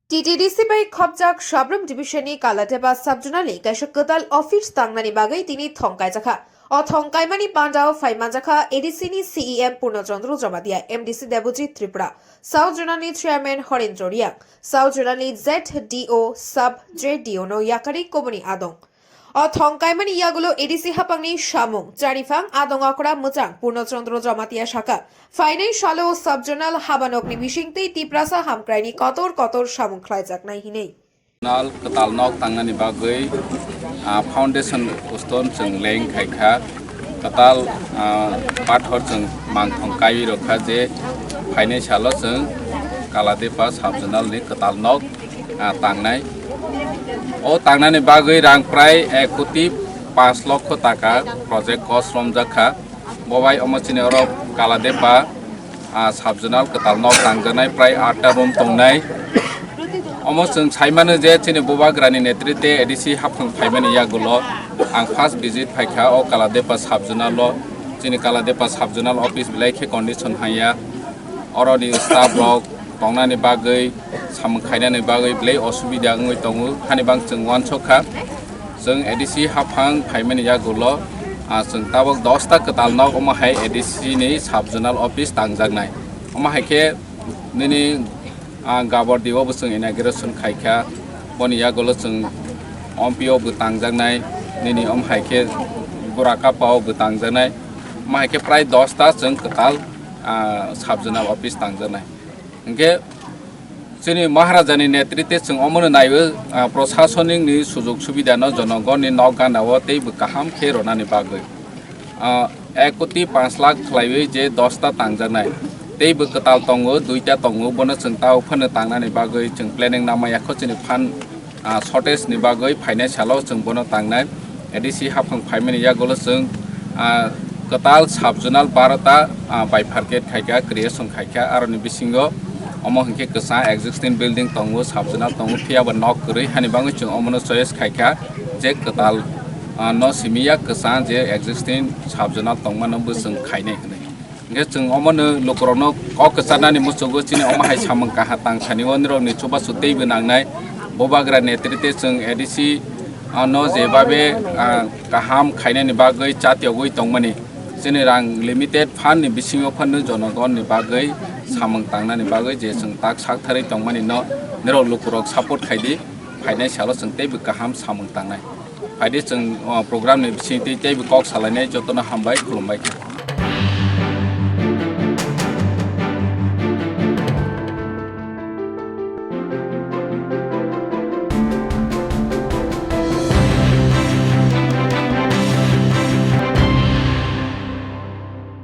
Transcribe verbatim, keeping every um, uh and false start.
T T D C bai khopjak Sabrum Division ni Kaladeba Sub-Zonal ni kaisa kwtal office tangnani bagwi tini thong kaijakha. O thong kaimani pandao phai manjakha A D C ni C E M Purno Chandra Jamatia, M D C Debojit Tripura, South Zonal ni Chairman Horendra Riang, South Zonal ni Z D O, Sub Z D O no yakarwi kubuni adong. O thong kaimani yagulo A D C haphangni samung, chariphang adong okra mwchang Purno Chandra Jamatia sakha. Phainai salo Sub-Zonal habanokni bisingtwi Tiprasa hamkraini kotor kotor samung khlaijaknai hinwi. Nal kwtal nok tangnani bagwi, ah, foundation stone chwng leng khaikha, kwtal, ah, pathor chwng mangthong kaiwi rwkha je phainai salo chwng Kaladepa Sub-Zonal ni kwtal nok, ah, tangnai. O tangnani bagwi rang prai ek koti panch lokho taka project cost romjakha. Bobai omo chini oro Kaladepa, ah, Sub-Zonal kwtal nok tangjaknai prai atta room tongnai. Omo chwng saimano je chini Bubagrani netritwe A D C haphang phaimani yagulo ang first visit phaikha o Kaladepa Sub-Zonal o. Chini Kaladepa Sub-Zonal office belai khe condition haiya. Oroni staff rok tongnani bagwi, samung khainani bagwi belai osubida wngwi tongo. Hani bang chwng uansukha. Chwng A D C haphang phaimani yagulo, ah, chwng tabok dosta kwtal nok, omo hai A D C ni Sub-Zonal office tangjaknai. Omo hai khe nini, ah, Gabordi o bo chwng inauguration khaikha. Boni yagulo chwng M P o bo tangjaknai. Nini omo hai khe Burakapa o bo tangjaknai. Omo hai khe prai dosta chwng kwtal, ah, Sub-Zonal office tangjaknai. Hinkhe chini Maharajani netritwe chwng omono naiwi, ah, prosasonikni sujog subidano jonogonni nok gana-o teibo kaham khe rwnani bagwi. Ah, ek koti panch lakh khlaiwi je dosta tangjaknai, teibo kwtal tongo, duita tongo, bono chwng tao phano tangnani bagwi chwng planning namaya kho chini phan, ah, shortage ni bagwi phainai salo chwng bono tangnai. A D C haphang phaimani yagulo chwng, ah, kwtal Sub-Zonal barota, ah, bifurcate khaikha, creation khaikha, aroni bisingo omo hinkhe kwchang existing building tongo, Sub-Zonal tongo, phiya ba nok kwrwi, hani bagwi chwng omono choice khaikha je kwtal, ah, no simiya kwchang je existing Sub-Zonal tongmano bo chwng khainai hwnwi. Hinkhe chwng omono lukurokno kok kwcharnani muchungo chini omo hai samung kaha tang sani o nirokni chubachu teibo nangnai. Bubagra netritwe chwng A D C, ah, no jebabe, ah, kaham khainani bagwi chatiyogwi tongmani. Chini rang limited fund ni bisingo phano jonogonni bagwi samung tangnani bagwi je chwng tak saktharwi tongmani no nirok lukurok support khaidi, phainai salo chwng teibo kaham samung tangnai. Phaidi chwng, ah, program ni bisingtwi teibo kok salainai jotono hambai khulumbai kha.